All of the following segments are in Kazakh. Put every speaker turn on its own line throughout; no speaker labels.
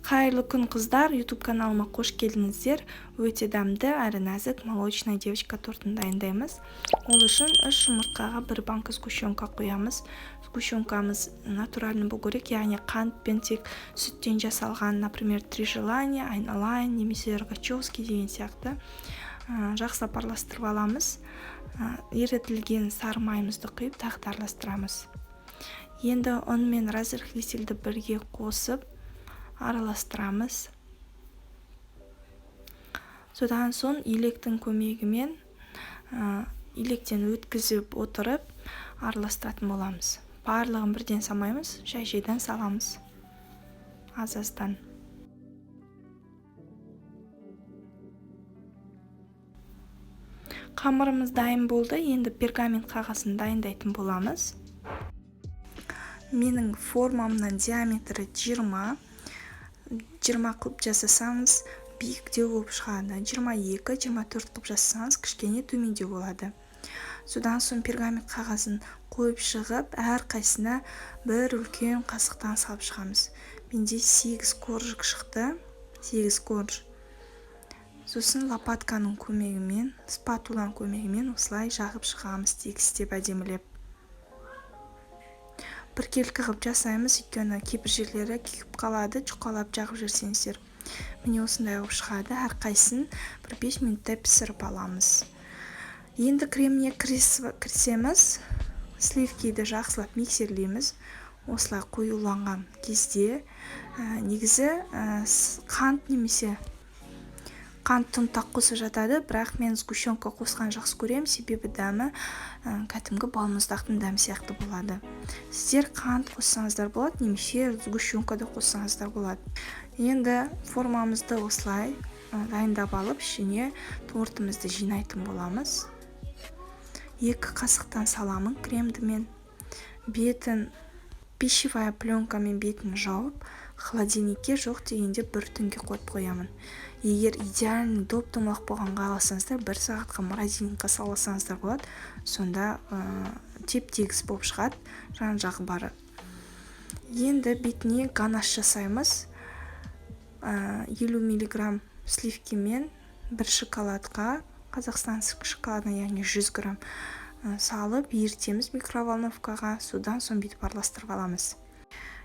Қайырлы күн, қыздар! YouTube каналыма қош келдіңіздер! Өте дәмді әрі нәзік молочная девочка тортын дайындаймыз. Ол үшін үш жұмыртқаға бір банка сгущенка құямыз. Сгущенкамыз натуральный болу керек, яғни қант пен тек сүттен жасалған, например, Три желания, Айналайын немесе Рогачевский деген сияқты. Жақсылап араластырып аламыз. Ерітілген сары майымызды құйып, тағы да араластырамыз. Енді ұн мен разрыхлительді бірге қосып араластырамыз. Содан соң електің көмегімен, електен өткізіп отырып араластыратын боламыз. Барлығын бірден салмаймыз, жай жайдан саламыз, аз аздан. Қамырымыз дайын болды. Енді пергамент қағазын дайындайтын боламыз. Менің формамның диаметрі 20. 20 қылып жасасаңыз, биіктеу болып шығады, 22, 24 қылып жасасаңыз, кішкене төмендеу болады. Содан соң пергамент қағазын қойып шығып, әрқайсысына бір үлкен қасықтан салып шығамыз. Менде 8 коржик шықты, 8 корж. Сосын лопатканың көмегімен, спатуланың көмегімен осылай жағып шығамыз, тегістеп, әдемілеп, біркелкі қылып жасаймыз, өйткені кейбір жерлері күйіп қалады, жұқалап жағып жіберсеңіздер. Міне, осындай болып шығады. Әрқайсысын бір 5 минуттай пісіріп аламыз. Енді креміне кірісеміз. Сливкиді жақсылап миксерлейміз. Осылай қоюланған кезде, негізі қант немесе қант ұнтақ қосып жатады, бірақ мен сгущенка қосқан жақсы көремін, себебі дәмі кәдімгі балмұздақтың дәмі сияқты болады. Сіздер қант қоссаңыздар болады немесе сгущенка да қоссаңыздар болады. Енді формамызды осылай дайындап алып, ішіне тортымызды жинайтын боламыз. 2 қасықтан саламын кремді мен. Бетін пищевая пленкамен бетін жауып, холодильникке жоқ дегенде бір түнге қойып қоямын. Егер идеальный доп домалақ болғанын қаласаңыздар, бір сағатқа морозильникқа салып алсаңыздар болады. Сонда теп тегіс болып шығады жан жағы бары. Енді бетіне ганаш жасаймыз. 50 миллиграмм сливкимен бір шоколадқа, қазақстан шоколадына, яғни 100 грамм салып ерітеміз микроволновкаға. Содан соң бүйтіп араластырып аламыз.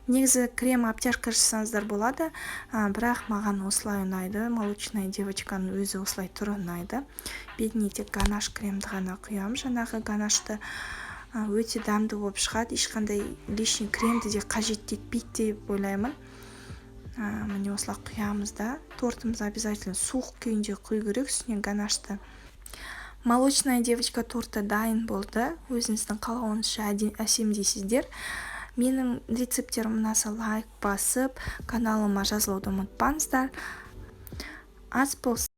Негізі крем обтяжка жасасаңыздар болады, бірақ маған осылай ұнайды. Молочная девочканың өзі осылай түрі ұнайды. Бетіне тек ганаш кремді ғана құямын, жаңағы ганашты. Өте дәмді болып шығады, ешқандай лишний кремді де қажет етпейді деп ойлаймын. Міне, осылай құямыз да. Тортымыз обязательно суық күйінде құю керек үстінен ганашты. Молочная девочка торты дайын болды. Өзіңіздің қалауыңызша әсемдейсіздер. Менің рецепттерім ұнаса, лайк басып, каналыма жазылуды ұмытпаңыздар. Ас болсын!